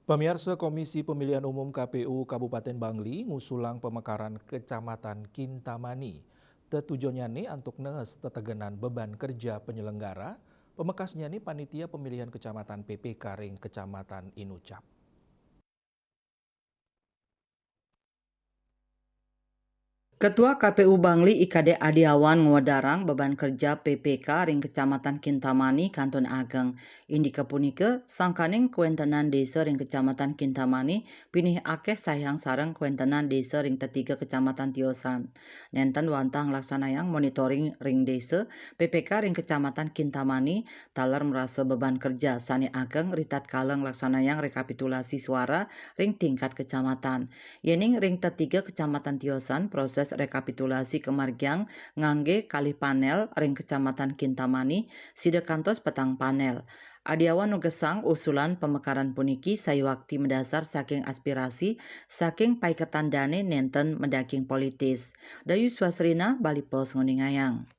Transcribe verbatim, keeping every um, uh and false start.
Pamiarsa, Komisi Pemilihan Umum K P U Kabupaten Bangli ngusulang pemekaran Kecamatan Kintamani. Tetujonnya ni antuk nees tetegenan beban kerja penyelenggara, pemekasnya ni panitia pemilihan kecamatan P P K ring Kecamatan Inucap. Ketua K P U Bangli I K D Adiawan ngwedarang beban kerja P P K ring Kecamatan Kintamani kantun ageng. Indike punika, sangkaning kuentenan desa ring Kecamatan Kintamani pinih akeh sayang sareng kuentenan desa ring tetiga Kecamatan tiosan. Nenten wantah nglaksanayang monitoring ring desa, P P K ring Kecamatan Kintamani taler marasa beban kerja sane ageng ritatkala nglaksanayang rekapitulasi suara ring tingkat kecamatan. Yening ring tetiga Kecamatan tiosan, proses rekapitulasi kamargiang ngangge kalih panel, ring Kecamatan Kintamani sida kantos petang panel. Adiawan nugesang usulan pemekaran puniki sayuakti madasar saking aspirasi saking paiketan dane, nenten madaging politis. Dayus Wasrina, Bali Post, nguningayang.